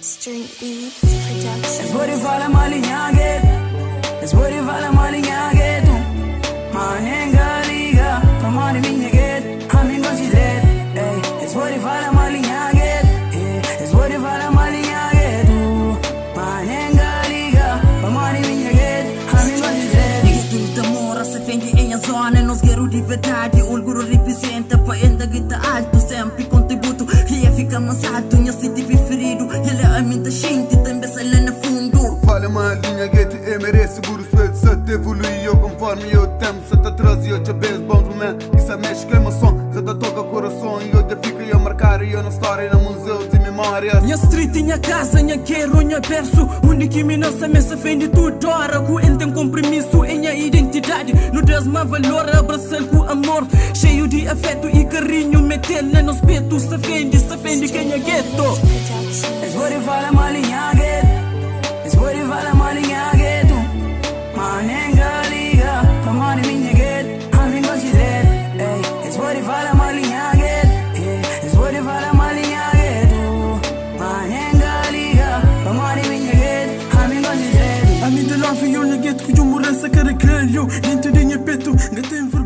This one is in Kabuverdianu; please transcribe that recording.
Street Beats Production. Es pode fala mal di nha gueto. Es pode fala mal di nha gueto. Ma nen ka liga pamodi mi nha gueto ami N konxe dretu. Ey, es pode fala mal di nha gueto. Es pode fala mal di nha gueto. Ma nen ka liga pamodi mi nha gueto ami N konxe dretu. Gueto di ta mora se fendi em nha zona. Nos guerru di verdadi orgulho representa. Pa N ta grita alto sempre kontributo. Ria fika mas alto nha siti preferido. Kel-la ami N ta xinti tanbe sa la na fundu. Fala ma linha gueto e merece bu respeito. Sa ta evolui yo conforme yo tempo sa ta traze yo txeu bens bons momentos ki sa mexe ku emoson. Sa ta toka corason yo dja fika yo marcado yo na storia na museus di memórias. Nha street, nha casa, nha guerro, nha berço. Undi ki mi nasa me sa fendi tudu ora ku el ten komprimisu. É nha identidadi, nu das ma valor. Abrasal ku amor, xeiu di afetu i karinhu. Metel na nos petu, sa fendi, sa fendi ke nha gueto. Es pode fala mal di nha gueto. Es pode fala mal di nha gueto. Ma nen ka liga pamodi mi nha gueto ami N konxe dretu. Ey, es pode fala mal di nha gueto. Es pode fala mal di nha gueto. Ma nen ka liga pamodi mi nha gueto ami N konxe dretu. Ami ta love yo nha gueto ku dja muransa karagalho. Dentu di nha petu N ka ten vergonha.